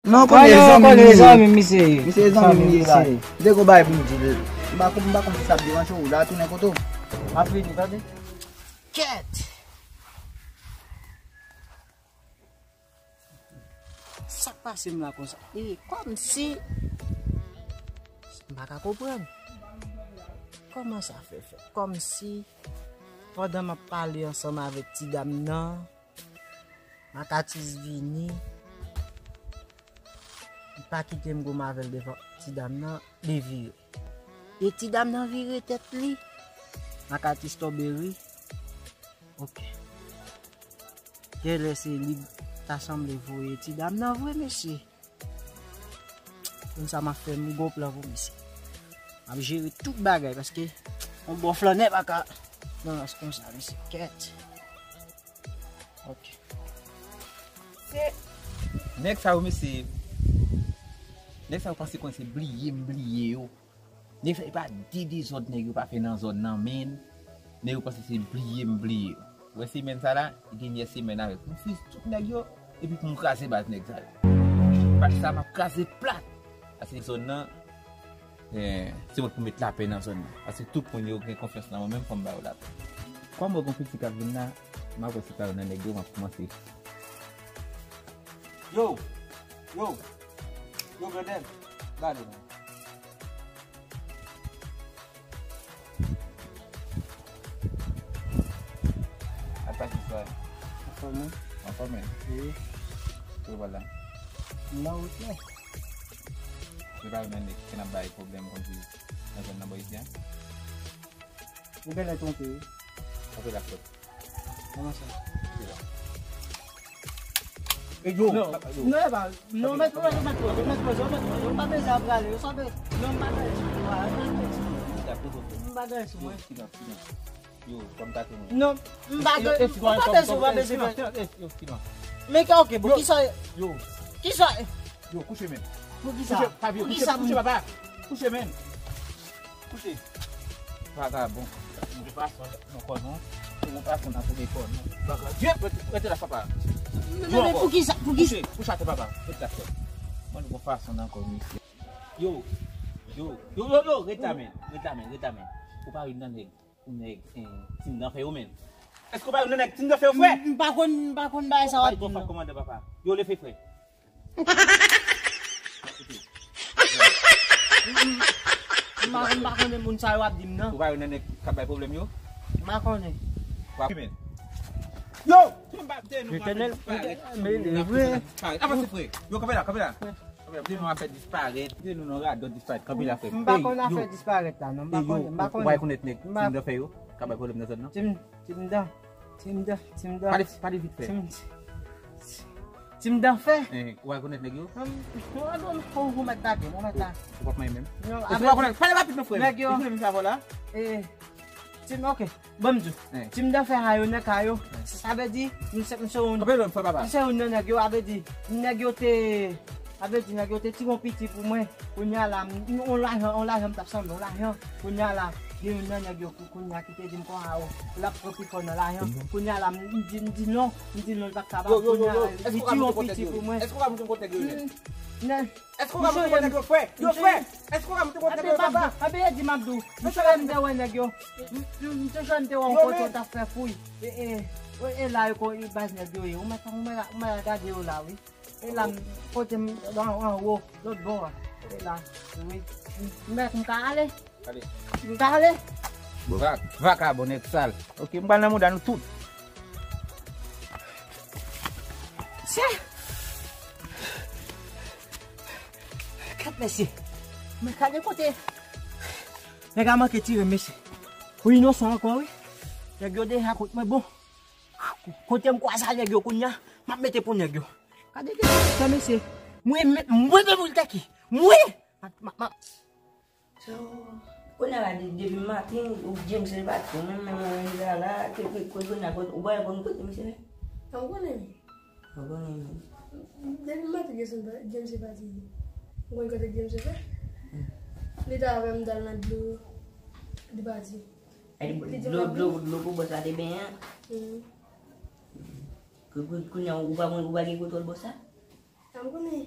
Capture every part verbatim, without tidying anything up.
Non, konnen zanmi m ye. Zanmi misye ye. Misye zanmi m ye la. Misye. M te gon bagay pou m di l. M pa konn, m pa konn si sa ap deranje w. La tounen kote w. M ap vini, tande. Kèt! Sa k pase m la konsa? E kòmsi m pa ka konprann. Kòman sa fè fèt? Kòmsi pandan m ap pale ansanm avèk ti dam nan, Makatis vini, li pa kite m goumen avè l devan ti dam nan, li vire. E ti dam nan vire tèt li, Makatis tonbe ri. Oke. Genlè se li k ta sanble voye ti dam nan vre, mesye. Konn sa m ap fè, m gon plan pou misye. M ap jere tout bagay, paske yon bon flannè pa ka nan rans konsa, mesye. Kèt. Oke. Se nèg sa yo, mesye. Nèg sa yo panse konn se bliye m bliye yo. Nèg sa yo pa de dezòd nèg yo pa fè nan zòn nan, men nèg yo panse se bliye m bliye yo. Ou wè semèn sa la, li gen yè semèn avèk m friz tout nèg yo, epi pou m kraze baz nèg sa yo. Pati sa m ap kraze plat. Paske zòn nan, eh, se mwen pou met lapè nan zòn nan. Paske tout moun yo gen konfyans nan mwen, menm fò m ba yo lapè. Kòm mwen gon piti k ap vin la, m ap wè si pa youn nan nèg yo, m ap kòmanse. Yo! Yo! Yo, Grandèl! Gade non. Apa siswa? Anfòm wi. Anfòm wi. Wi. Kote w pral la? M nan wout la. Se pa youn nan nèg ki konn ap bay pwoblèm konn di nan zòn nan bò isi a? Ou genlè twonpe wi. Anpil afè. Kòman sa? E yo, non, yo. Non, e pa, non, mèt, mèt, mèt, mèt, mèt, mèt, mèt, mèt, pa bezwen ap rale, yo sa be, non, m pa gen sou mwen, m pa gen sou mwen. Yo, kòm ta tounen. Non, m pa gen, m pa gen sou mwen, bezwen. Men ki, oke, bon, kisa, yo, kisa, yo, kouche men. Pou kisa? Kouche, pa vye, kouche, kouche, papa. Kouche men. Kouche. Vagabon. Mwen pa fon nan kò non. Mwen pa fon nan kò non. Vagabon. Rete la papa. Men, men, men, pou kisa? Pou kisa? Kouche, kouche atè papa. Rete la frè. Mwen gon fason nan kò misye. Yo. Yo. Yo, yo, yo, rete la men. Rete la men, rete la men. Ou pa youn nan nèg, ou nèg, eh, Tim nan fè yo men. Èske ou pa youn nan nèg Tim nan fè yo frè? M, m pa konn, m pa konn bagay sa w ap di non. Kòmandan papa. Yo, leve frè. M pa, m pa konnen moun sa yo ap di m nan. Ou pa youn nan nèg k ap bay pwoblèm yo? M pa konnen. Yo! Etènèl, men li vre. Avanse frè. Yo, kanpe la, kanpe la. Kanpe la. Di nou afè disparèt. Di nou nan radòt disparèt. Kanpe la frè. M pa konn afè disparèt la non. M pa konnen, m pa konnen. Ou pa rekonèt nèg Tim nan fè yo k ap bay pwoblèm nan zòn nan? Tim, Tim nan. Tim dan, Tim dan. Pale, pale vit fè. Tim, Tim dan fè. Eh, ou rekonèt nèg yo? Ou mèt lage, ou mèt la. Ou p ap manyen menm. Non, e si ou rekonèt, pale rapid non frè m. Nèg yo. Ou konnen misye avè w la? Eh, Tim, oke. Bon, m di w. Eh. Tim dan fè a yo nan ka yo. Eh. Sa, sa vle di, m se, m se yon, m se yon nan nèg yo, a vle di, nèg yo te Sa vle di nèg yo te tire yon piti pou mwen. Kounye a la, m, yon lajan, yon lajan m t ap sanble, yon lajan. Kounye a la, gen youn nan nèg yo kou-, kounye a ki te di m konsa, o, l ap pran pi fò nan lajan. Kounye a la, m, m di, m di non, m di non, l pa t ka ba. Kounye a la, li tire yon piti pou mwen. Èske w ka montre m kote nèg yo ye? Èske w ka montre m kote nèg yo, frè? Yo, frè! Èske w ka montre m kote nèg yo, papa? Anben, di m ap di w. M te wè, m te wè nèg yo. M, m, m te wè, m te wè yon kote yo t ap fè fouy. E, e, e la, e baz nèg yo ye. Ou mèt, ou mèt, ou mèt gade yo la, wi. E la, m, kote m, an, anwo, lòt bò a. E la, wi. M, m, m ka ale? Ale. M ka ale? Bon. Va-, vakabon, nèg sal. Oke, m pral nan mouda nou tout. Se. Kèt, mesye. Men gade kote. Nèg la manke tire, mesye. Ou inosan ankò, wi. Nèg yo deja kont mwen, bon. Kote m kwaze a nèg yo kounye a, m ap mete pou nèg yo. Gade, gade, mesye. Mwen, mwen, mwen, mwen, tèki. Mwen! Ma, ma, ma. So, kounye a la, de-, depi maten, ou James se pati, menm, menm, menm, la, la, ke, ke, ke, kounye a, kote, ou pa konn kote misye ye? Mwen konnen. Mwen konnen. Depi maten, James se pa-, James se pati. Ou konn kote James se fè? Hmm. Li ta avè m, t al nan dlo, li pati. Ay, dlo, dlo, dlo pou bòs la te benyen an. Hmm. Kou-, kou-, kounye a, ou pa konn, ou pa gen kontwòl bòs la? A, m konnen.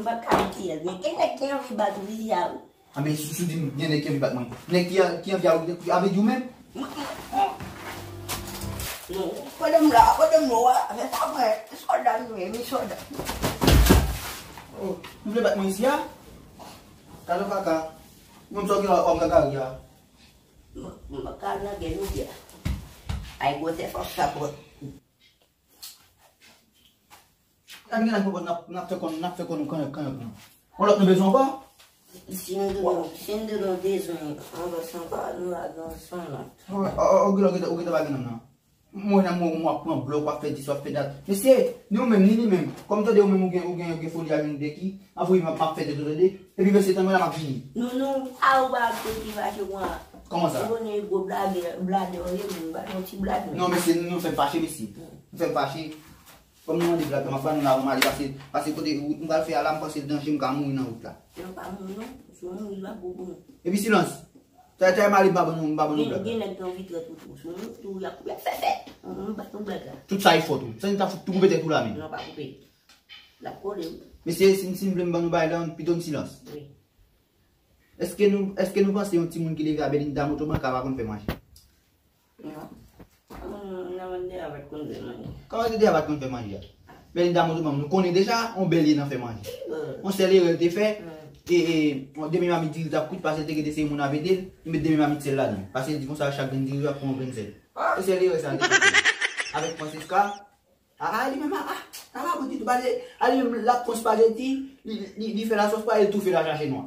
nou pa ka di kiyès, men gen nèg ki anvi bat Vizya wi. A men si, si w di m gen nèg ki anvi bat mwen. Nèg ki, ki anvi a, a vle di ou menm? Non, pandan m la, pandan m la, fè sa mwen, sòlda m ye, mi sòlda. Oh, ou vle bat mwen isi a? Kado kaka. Mwen m sòti la, òm gagari a. M, m pa ka nan gè nou di a. Ay, gwosè fòs sa pran. Gade gen la pou n ap, n ap fè konn, n ap fè konn nou kanyon, kanyon, kanyon. Yon lòt nou bezwen ankò? Si n di nou, si n di nou bezwen yon lòt san pa, nou la gen san lòt. Ou, ou, ou, ou gentan, ou gentan pa gen nonm nan. Mwen nan mwen, mwen ap pran blòk, w ap fè dis, w ap fè dat. Mesye, ni ou menm, ni li menm. Kòm tande ou menm ou gen, ou gen, ou gen foli a youn de ki, anvoye m ap, m ap fè tèt ou tande. Epi mesye, tann mwen la m ap vini. Non, non, a ou pa ap fè ki fache mwen. Kòman sa? Ou konnen gwo bladè, bladè ou ye, men m pa t yon ti bladè. Non, mesye, nou fè m fache, mesye. Nou fè m fache. Kòm nou mande blag la, m ap ba nou la, m ale pase, pase kote ou, m pral fè a la, m panse l danje, m ka mouri nan wout la. Ou pa mouri non, si w mouri, l ap bon pou nou. Epi silans. Tèlè, tèlè, m ale, m pa ban nou, m pa ban nou blag la. Gen nèg ki anvi trè tou tou, si w mouri tou, y ap, y ap fè fèt. M, m bat nou blag la. Tout sa e fòt ou. Sa n ta fout tou koupe tèt ou la menm. Non, pa koupe. L ap kole wi. Mesye, si, si n vle m ban nou bagay la, pito n silans. Wi. Èske nou, èske nou panse yon timoun ki leve a Belinda Motoman ka pa konn fè manje? Non. Kòman Belinda Motoman konn fè manje a? Belinda Motoman, nou konnen deja, yon bèl ye nan fè manje. Yon sèl erè l te fè, e, e, yon demi mamit diri l t ap kwit, paske l te gen de seri moun ap ede l, li met demi mamit sèl ladan l. Paske l di konsa, chak grenn diri yo ap pran yon grenn sèl. E sèl erè sa l te fè. Avèk Francesca, a, a, li menm, a, a, a, pa bon ditou, paske, a, li menm, l ap pran spaghetti, li, li, li fè lasòs pa, e l tou fè l al chache nwa.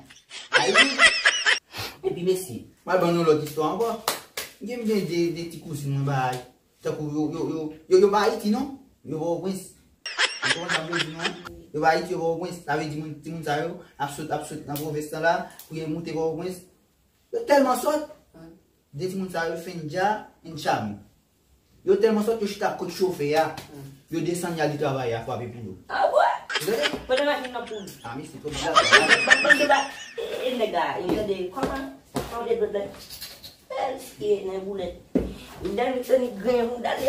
A, li, epi mesye, m al ban nou lòt istwa ankò. Gen, gen de, de ti kouzin mwen bay, tankou yo, yo, yo, yo, yo pa Ayiti, non? Yo Pòtoprens. Ou konprann sa m vle di nou an? Yo pa Ayiti, yo Pòtoprens. Sa vle di moun, timoun sa yo, ap sot, ap sot nan pwovens lan la, pou yo moute Pòtoprens. Yo tèlman sòt. De timoun sa yo, Fendja and Chami. Yo tèlman sòt, yo chita kot chofe a. Yo desann, y al di travayè a frape pou yo. Ah ouais? Tande? Pandan machin nan pou. Ah, mesye, twòp dizak. Ban, ban, ban, ban, e, e, nèg la, e, tande, kòman? Kòman de dwèt la? Èske nan boulèt. Li dan li tande grenn, li dan li.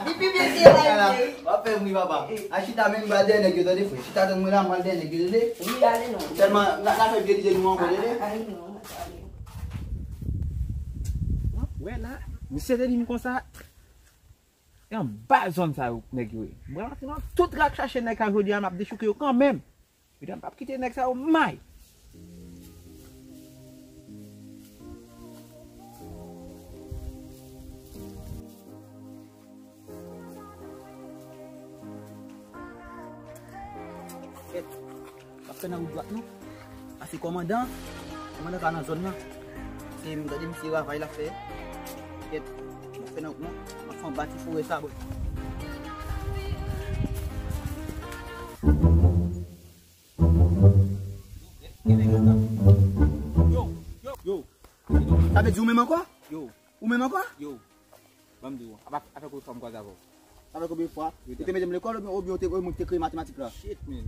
Li pi byen ke la, mesye. W ap fè m ri, papa. A chita menm, m pral dèyè nèg yo, tande, frè. Chita tann mwen la, m pral dèyè nèg yo, tande. Wi, ale non. Sèlman, n a, n a fè vye lide nou ankò, tande. Ale non, ale. W ap wè la, misye te di m konsa, e anba zòn sa yo nèg yo ye. M pral antre nan tout rak chache nèg sa jodi a, m ap dechouke yo kanmenm. Medam, p ap kite nèg sa yo may. Kèt, pa fè nan wout dwat non. Pase kòmandan, kòmandan ka nan zòn nan. Se m gade misye ravay l ap fè. Kèt, pa fè nan wout non. M ap fè yon bati foure sa bò. Yo, yo, yo. Sa vle di ou menm ankò? Yo. Ou menm ankò? Yo. Ban m di w, apa, apa konbyen fwa m kwaze avè w? Sa fè konbyen fwa? Yo te mete m lekòl oubyen, oubyen ou te, ou te kreye matematik la? Shit, man.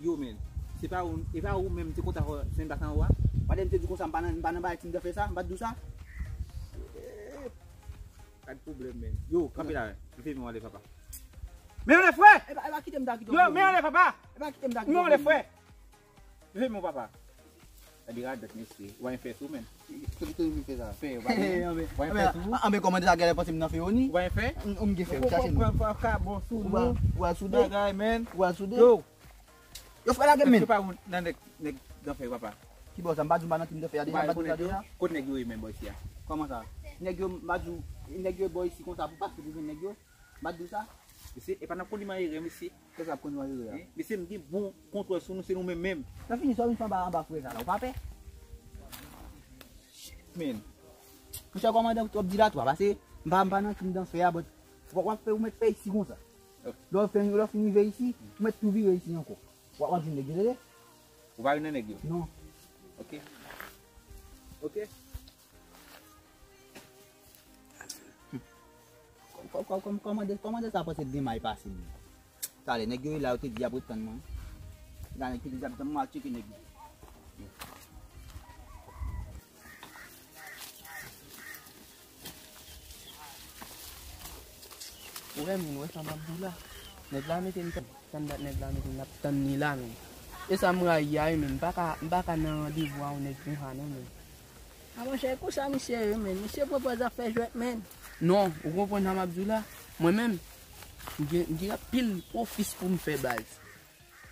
Yo, man. Se pa ou, e pa ou menm te kontan fè se m pa san ou a? Pa de m te di konsa, m pa nan, m pa nan bagay ti m te fè sa, m pa t di w sa? Shit. Pa de pwoblèm, man. Yo, kanpe la, leve men w ale, papa. Men w ale, frè! E pa, e pa kite m ta kite w. Yo, men w ale, papa! E pa kite m ta kite w. Men w ale, frè! Leve men w, papa. Gade radòt, mesye. Ou pa gen fè sou, man. Ki, ki, ki, ki fè sa? Fè, ou pa gen. Anben, ou pa gen fè sou ou? Anben, kòmandan sa genlè panse m nan fè yo ni. Ou pa gen fè? M, m gen fè, ou chache nou. Ou pa, ou pa ka bon sou nou. Ou pa, ou pa soude? Bagay, man. Ou pa soude? Yo. Yo, frè, lage m, man. Èske pa ou nan nèg, nèg dan fè, papa? Ki bò sa? M pa di w m pa nan tim dan fè a deja, m pa di w sa deja. Kote nèg yo ye menm bò isi a? Kòman sa? Nèg yo, m pa di w, nèg yo bò isi konsa pou pase pou jwenn nèg yo. M pa di w sa? Mesye, e pa nan kondiman ere, mesye. Kisa ap konn mwen rere a? Wi, mesye, m gen bon kontwòl sou nou, se nou menm menm. Nan fini sa, w vin fè anba, anba frè sa la, ou pa pè? Shit, man. Monchè kòmandan, w twòp dilatwa, pase m pa, m pa nan tim dan fè a, but w, w ap fè, ou mèt fè isi konsa. Ok. Lè w fè, lè w fin rive isi, ou mèt tou vire isi ankò. W ap, w ap jwenn nèg yo, tande? Ou pa jwenn nèg yo? Non. Ok. Ok. Kò-, kò-, kò-, kò-, kòmandan, kòmandan sa panse gen may pase m. Talè, nèg yo ye la, yo te di y ap ret tann mwen. La, nèg ki te di y ap tann mwen, al tcheke nèg yo. Ou wè, men, ou wè sa m ap di w la? Nèg la mete m tann, tann dat nèg la mete m ap tann li la, men. E sa m rayi a, wi, men. M pa ka, m pa ka nan randevou a yon nèg konsa, non, men. A monchè, e konsa misye ye, men. Misye pran pòz ap fè jwèt, men. Non, ou konprann sa m ap di w la? Mwen menm, m gen, m gen anpil ofis pou m fè, baz.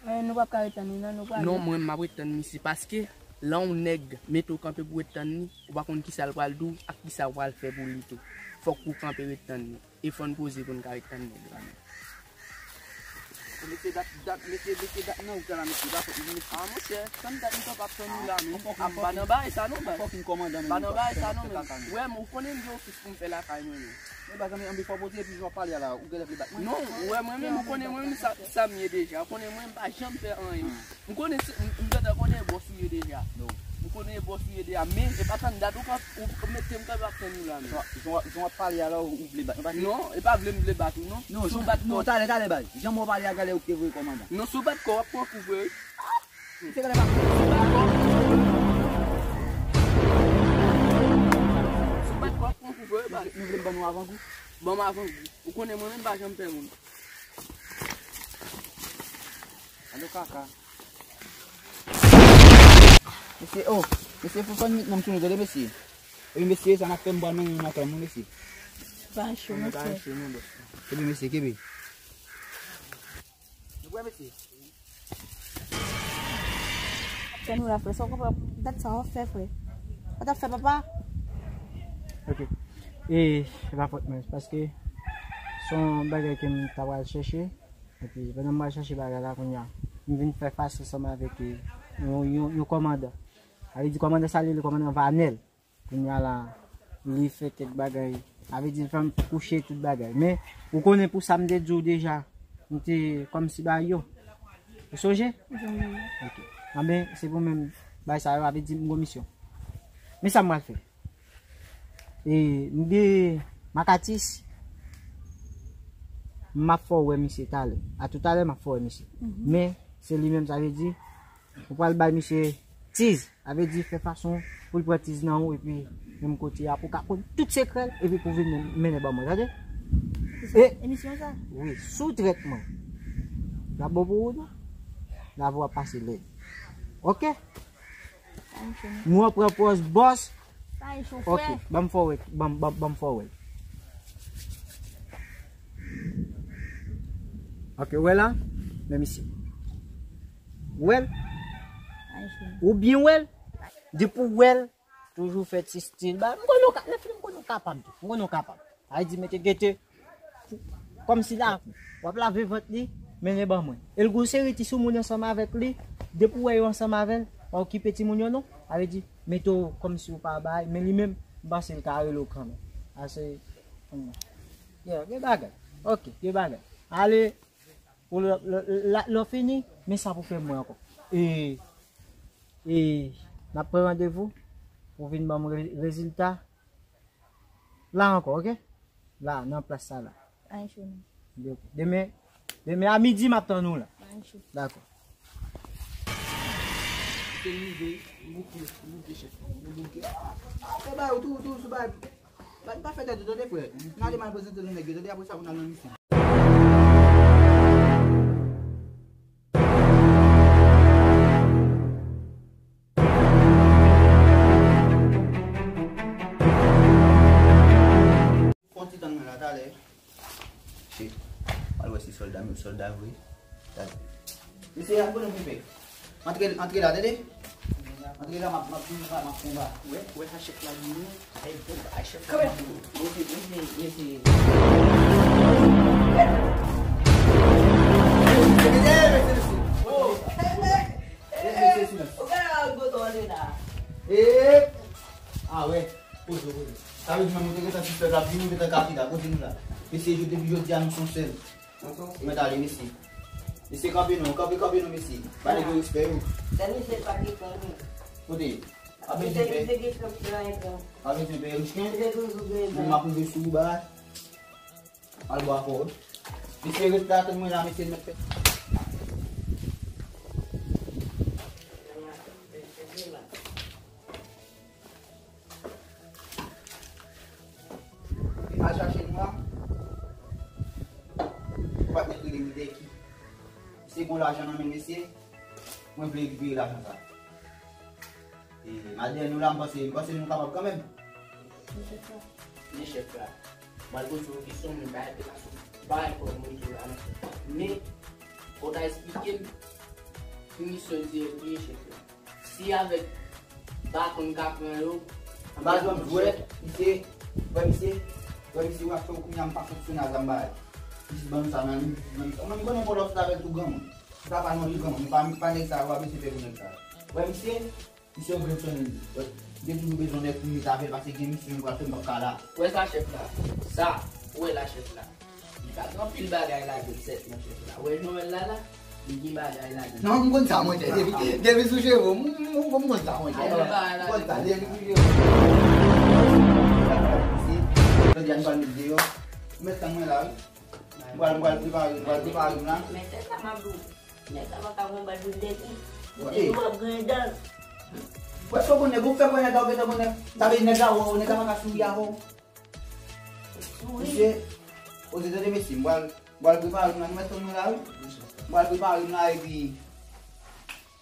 Eh, nou p ap ka ret tann li, non, nou prale. Non, mwen, m ap ret tann misye, paske lè yon nèg mete w kanpe pou w ret tann li, ou pa konn kisa l pral di w ak kisa w pral fè pou li tou. Fòk ou kanpe ret tann li. E fò n poze pou n ka ret tann nèg la menm. Mesye, dat, dat, mesye, mesye, dat nan wout la, mesye, pa fòt nou, mesye. A, monchè, tann dat m t ap tann ou la, men. M pa nan bagay sa, non, baz. Fòk yon kòmandan, men. M pa nan bagay sa, non, men. Ou wè, m, ou konnen m gen ofis pou m fè lakay mwen, men. Men, baz, anben, anben, fò pote, epi jan w ap pale a la, ou genlè vle bat mwen. Non, ou wè, mwen menm, ou konnen mwen menm sa, sa m ye deja. Ou konnen mwen, m pa janm fè anyen. M konnen se, m, m gentan konnen bòs ou ye deja. M konnen bòs ou ye deja, men e pa tann dat ou ka, ou, ou mete m kanpe ap tann ou la, men. Jan, jan, jan w ap pale a la, ou, ou vle bat mwen, pa vre? Non, e pa vle m vle bat ou, non. Non, si w bat mwen, talè, talè, baz. Jan mwen pale a, talè, ou te voye kòmandan. Non, si w bat kò, w ap pran kou vre, wi. Se talè, baz. Si w bat kò, w ap pran kou vre, baz. Nou vle m ban nou avangou? Ban m avangou. Ou konnen mwen menm, m pa janm pè moun. Alo, kaka. Mesye, oh, mesye, fò fè nwit nan m tounen, tande, mesye. Epi, mesye, sa n ap fè, m pral mennen nou lakay mwen, mesye. Pa cho, mesye. Pa cho, non, bòs. Kenbe, mesye, kenbe. Nou prè, mesye? Fè nou la, frè. Sa w konprann? Dat sa w ap fè, frè. Sa w t ap fè, papa? Ok. E, se pa fòt mwen, paske se yon bagay ke m ta pral chèche. Epi, pandan m pral chache bagay la kounye a, m vin fè fas ansanm avèk, e, yon, yon, yon kòmandan. Sa vle di kòmandan sa, li rele kòmandan Vanèl. Kounye a la, li fè kèk bagay. Sa vle di, l fè m kouche tout bagay. Men, ou konnen pou sa m te di w deja, m te kòmsi ba yo. Ou sonje? Wi. Ok. Anben, se pou menm bagay sa yo, sa vle di m gon misyon. Men sa m pral fè. E, m gen, Makatis, m ap fè w wè misye talè. A toutalè, m ap fè w wè misye. Men, se li menm, sa vle di, ou pral bay misye tiz. Sa vle di, fè fason pou l pran tiz nan ou, epi menm kote a, pou w ka konn tout sekrè l, epi pou w vin men- mennen ban mwen, tande? E, emisyon sa? Wi, sou trèt mwen. L ap bon pou ou, non? Lavi w ap pase lèd. Ok? Nou an pran pòz bòs. Ok, ban m fè w wè, ban, ban, ban m fè w wè. Ok, ou wè la? Men misye. Ou wè l? Ou byen wè l? Depi w wè l, toujou fè ti stil. Ba, m konnen w ka, lè fini m konnen w kapab tou. M konnen w kapab. Sa vle di mete gete. Kòmsi la, w ap lave vant li, mennen ban mwen. E l gon seri ti soumoun ansanm avèk li, depi w wè yo ansanm avè l, pa okipe timoun yo non. Sa vle di, mete w kòmsi w pa bay, men li menm, m panse l ka rele w kanmenm. Ase, hmm. Yeah, gen bagay. Ok, gen bagay. Ale, pou lè, lè, lè, lè w fini, men sa pou fè mwen ankò. E, e, n ap pran randevou pou vin ban m re- rezilta. La ankò, ok? La, nan plas sa la. Ay, chonè. Demen, demen a midi, m ap tann ou la. Ay, chonè. Dakò. Se rive, m bouke, m bouke, chèf. M bouke. Fè bay ou tou, tou, sou bay. Bay pa fè tèt ou, tande, frè. N ale m al prezante nou nèg yo, tande, apre sa, pou n al nan misyon. Fon ti tann mwen la talè. Shit. Al wè si sòlda, men sòlda vre. Talè. Mesye, al konnen pou pè. Antre, antre la, tande? Antre la, m ap, m ap konba, m ap konba. Wè, wè sa chèf la di nou. Ay, konba, ay, chèf la di nou. Mesye, mesye, mesye. Mesye, mesye, mesye. Oh. Mesye, silans. Ou gade la, ou gade la. Eh. Ah, wè. Poze, poze. Sa vle di, mwen, mwen te gentan sispèk la, pi nou gentan ka chita. Kote nou la? Mesye, jodi, depi jodi a, nou se yon sèl. Mwen t ale, mesye. Mesye, kanpe non, kanpe, kanpe non, mesye. Ba nèg yo respè yo. Sa misye pa gen kanpe. Kote? Pa bezwen pè. Pa bezwen pè, Richken. Mwen m ap rive sou ou, ba. Al bò akò. Mesye, rete la, tann mwen la, mesye, n ap fè. Al chache nou a. Ou pa t mèt rele Wideki. Se gon lajan nan men mesye. Mwen vle rekipere lajan sa. E, malgre nou la, m panse, m panse nou kapab kanmenm. Men chèf la, m al poze w kesyon, men bagay te pase. Bagay kòm mwen tou la, non. Men, fò w ta esplike m ki misyon dirèk li ye, chèf la. Si avèk baton n ka pran yo, anba zòn jwè, misye, wè misye, wè misye, w ap fè w kounye a m pa fonksyone a zam bagay. Jis ban nou sa nan men, jis ban nou sa. Mwen, m konnen pou lòt avèk tou granmoun. M pa pale manje granmoun, m pa, m pa nèg sa yo, w ap eseye fè pou nèg sa yo. Wè misye, misye yon grenn sonnen li. Wè, m te toujou bezwen nèg pou m met avè l, paske gen misyon m pral fè m p ap ka la. Wè sa chèf la, sa, ou wè la chèf la. Li pa gen anpil bagay ladan l sèt nan chèf la. Ou wè jan w wè l la la, li gen bagay ladan l. Non, m konn sa, monchè. Depi, depi sou cheve w, m, m, m, m konn sa, monchè. M konn sa, depi sou cheve w. Jodi a nou pral met deyò. Ou mèt tann mwen la, wi. M pral, m pral prepare, m pral prepare m la. Men se sa m ap di w. Nèg la pa ka konbat Wildecky. Ok. Li tou ap gen dan. Wè, so bon nèg, ou fè bon nèg la, ou gentan bon nèg. Sa vle di nèg la wè w, nèg la pa ka souri avè w. Souri. Mesye, oze tande mesye, m pral, m pral prepare m la, nou mèt tann mwen la, wi. M pral prepare m la, epi,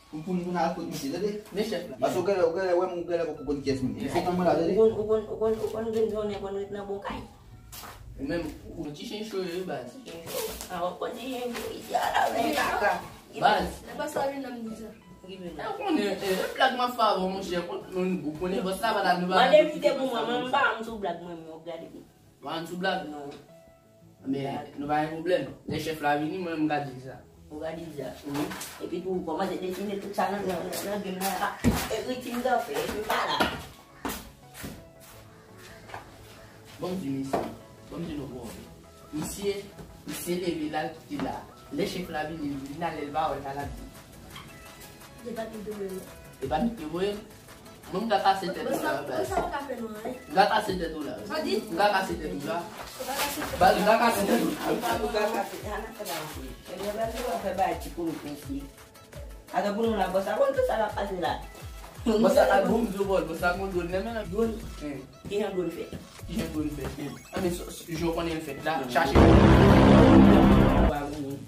pou, pou nou al kot misye, tande? Men chèf la. Paske ou genlè, ou genlè wè m, ou genlè poko konn kiyès m ye. Mesye, tann mwen la, tande? Ou konn, ou konn, ou konn, ou konn, ou konn vin jwenn nèg, ou konn ret nan bon kay. Ou menm, ou ti chen cho wi, baz. Chen cho. A, w ap konn ti chen cho isi a la, men kaka. Baz. Nèg pa sa vin nan m di sa. Ki vin nan? E, ou konnen, e, e blag m ap fè avè w, monchè, ou konnen bòs la pa ta nou pa. Mande envite pou mwen, mwen m pa m sou blag mwen, men w ap gade. Pa m sou blag? Non. Men, nou pa gen pwoblèm. Lè chèf la vini, mwen m ka di l sa. Ou ka di l sa? Wi. Epi pou w kòmanse desine tout sa nan, nan, nan, nan game nan, a, ekriti m t ap fè, epi m pa la. Ban m di misye, ban m di nou bon. Misye, misye leve la, l kite la. Lè chèf la vini, li vin ale, l pa wè sa l ap di. E pa t li te voye l? E pa t li te voye l? Mwen, m ka kase tèt ou la, baz. Sa pa ka fè nou anyen. M ka kase tèt ou la. Sa di? M ka kase tèt ou la. Baz, m ka kase tèt ou la. Ou ka kase, an ap fè bagay. Ebyen, baz, ou ap fè bagay ti komik mesye. Atò pou nou la, bòs la konn tout sa k ap pase la. Bòs la, bon, m di w, bòs, bòs la gon dwòn nan men l. Dwòn? Wi. Kijan dwòn fèt? Kijan dwòn fèt? Anben, so, so, jan w konnen l fèt la, chache konn.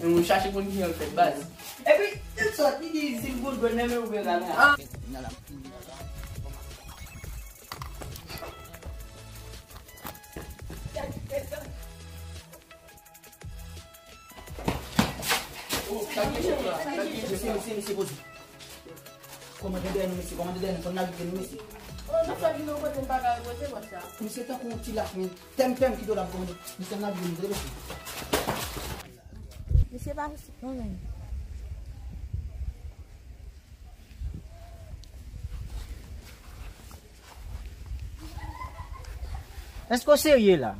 Wi, chache konn kijan l fèt, baz. Epi, l sòt, li di, si l gon dwòn nan men l, ou byen gade. Ah. Mesye, mesye, mesye, poze. Kòmandan dèyè nou, mesye, kòmandan dèyè nou, fò n navige nou, mesye. Oh, nou fè vin yon kote n pa ka repoze, bòs la. Misye tankou yon ti lach, men. Tèm, tèm, kite w la, kòmandan. Misye, n navige nou, mesye. Misye pa posib non, men. Èske w serye la?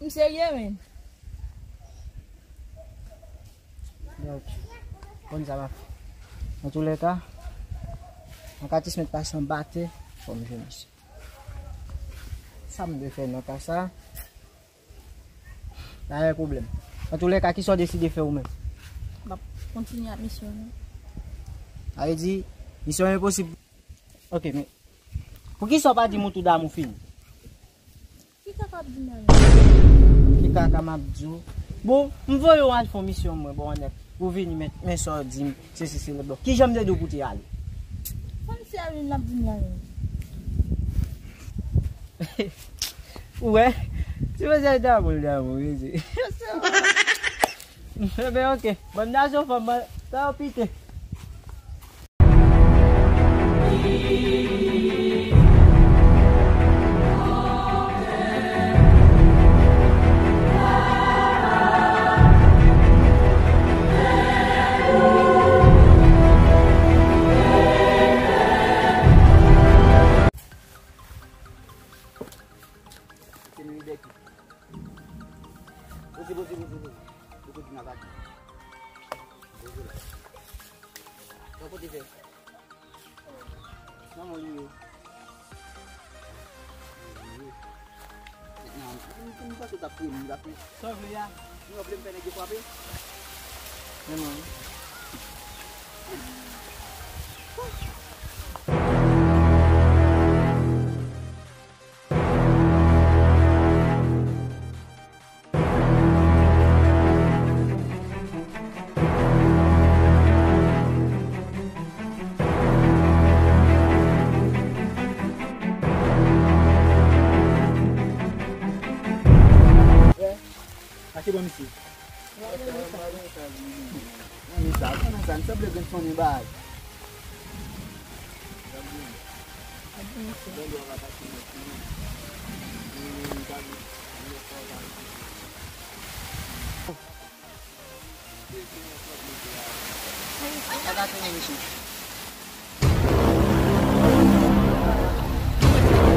M serye, men. Donk, konn sa m ap fè. Antoulèka, mwen ka jis met pase anba tè, fò m jwenn misye. Sa m dwe fè nan ka sa? Pa gen pwoblèm. Antoulèka, kisa w deside fè ou menm? M ap kontinye ak misyon an. Sa vle di, misyon enposib. Ok, men poukisa w pa di m ou tou damou fini? Ki kaka w ap di m la menm? Ki kaka m ap di w? Bon, m voye w al fè yon misyon mwen, bon, nèt. Ou vini, men, men sa w di m, sesi, sela, bon. Kijan m te di w pou w te ale? Fanm sèl li l ap di m la menm. Ou wè? Ti mesye damou, damou, mesye. Ebyen, ok. Ban m nan son fanm, ban, sa yo pite. Se nou idè ki. Poze, poze, poze, poze. Poze pou n ap pale. Poze la. Yon kote fè. Kòman li ye? Li ye. Nan, m, m, m panse w t ap touye m, m t ap fè. Sa w vle a? Si w vle m fè nèg yo frape? Men non. Mache bon, misye. Sa, sa, sa, sa, sa, sa, sa, sa, sa, sa,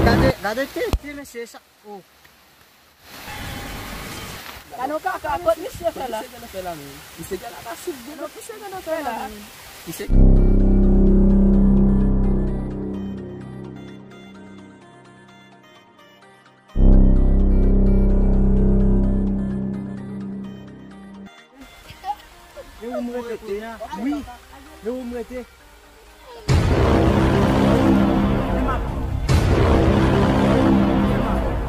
Gade, gade tete mesye sa. Oh. Gade yon kaka, kot misye fè la? Misye gen afè la menm. Misye gen la, misye gen afè la. Misye. E ou m rete kounye a? Wi. E ou m rete?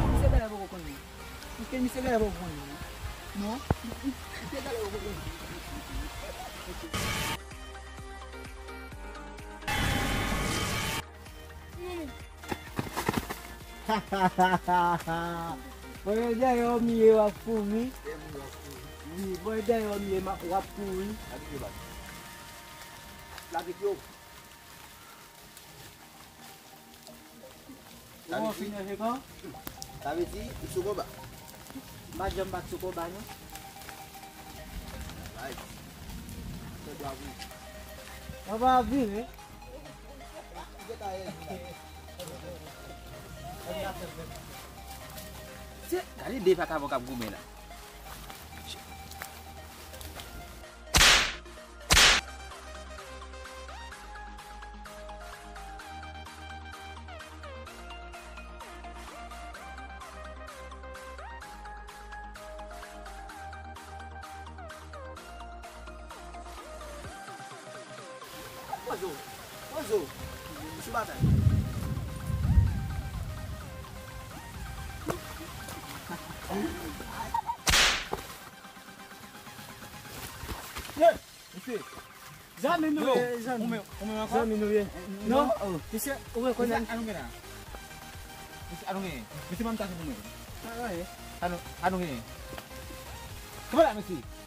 Misye genlè poko konn li. Misye genlè poko konn li. Non. Misye genlè poko konn li. Mwen menm dèyè w m ye w ap kouri. Wi, mwen dèyè w m ye w ap kouri. Lavi yo. Sa vle di, sa vle di, ou sou konba. M pa janm pa t sou konba, non. Ay. Fè bwa vire. Mwen pa vire. Se, gade de vakabon k ap goumen la. Ozo, sou batay. Ye, mesye. Zanmi nou ye, zanmi. Ou menm, ou menm ankò? Zanmi nou ye. Non, oh, mesye, ou rekonèt. Mesye, ann gen la. Mesye, ann gen. Mesye, ban m tase pou mwen. Ann gen. Ann gen. Kòman la, mesye?